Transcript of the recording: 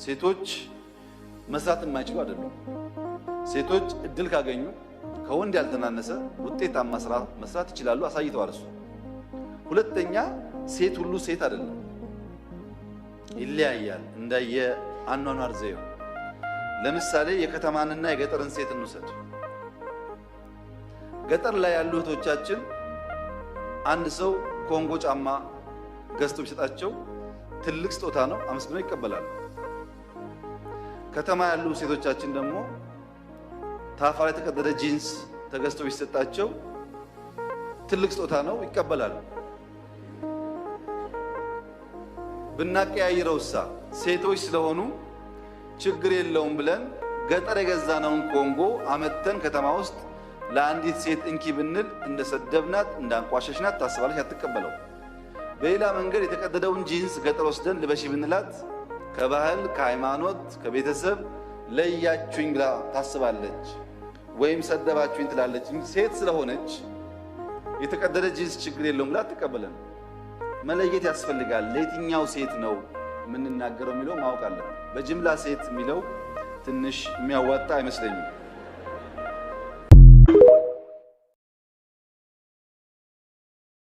ሴቶች መስራት የማይችሉ አይደሉም። ሴቶች እድል ካገኙ ከወንድ ያልተናነሰ ውጤታማ ስራ መስራት ይችላሉ፣ አሳይተዋል። እሱ ሁለተኛ፣ ሴት ሁሉ ሴት አይደለም፣ ይለያያል እንደየ አኗኗር ዘዬው። ለምሳሌ የከተማንና የገጠርን ሴት እንውሰድ። ገጠር ላይ ያሉ እህቶቻችን አንድ ሰው ኮንጎ ጫማ ገዝቶ ቢሰጣቸው ትልቅ ስጦታ ነው፣ አመስግነው ይቀበላሉ። ከተማ ያሉ ሴቶቻችን ደግሞ ታፋ ላይ የተቀደደ ጂንስ ተገዝቶ ቢሰጣቸው ትልቅ ስጦታ ነው፣ ይቀበላሉ። ብናቀያይረውሳ ሴቶች ስለሆኑ ችግር የለውም ብለን ገጠር የገዛነውን ኮንጎ አመተን ከተማ ውስጥ ለአንዲት ሴት እንኪ ብንል እንደሰደብናት እንዳንቋሸሽናት ታስባለች፣ አትቀበለው። በሌላ መንገድ የተቀደደውን ጂንስ ገጠር ወስደን ልበሺ ብንላት ከባህል ከሃይማኖት፣ ከቤተሰብ ለያችሁኝ ብላ ታስባለች፣ ወይም ሰደባችሁኝ ትላለች። ሴት ስለሆነች የተቀደደ ጂንስ ችግር የለውም ብላ አትቀበለን። መለየት ያስፈልጋል። ለየትኛው ሴት ነው የምንናገረው የሚለው ማወቅ አለብን። በጅምላ ሴት የሚለው ትንሽ የሚያዋጣ አይመስለኝም።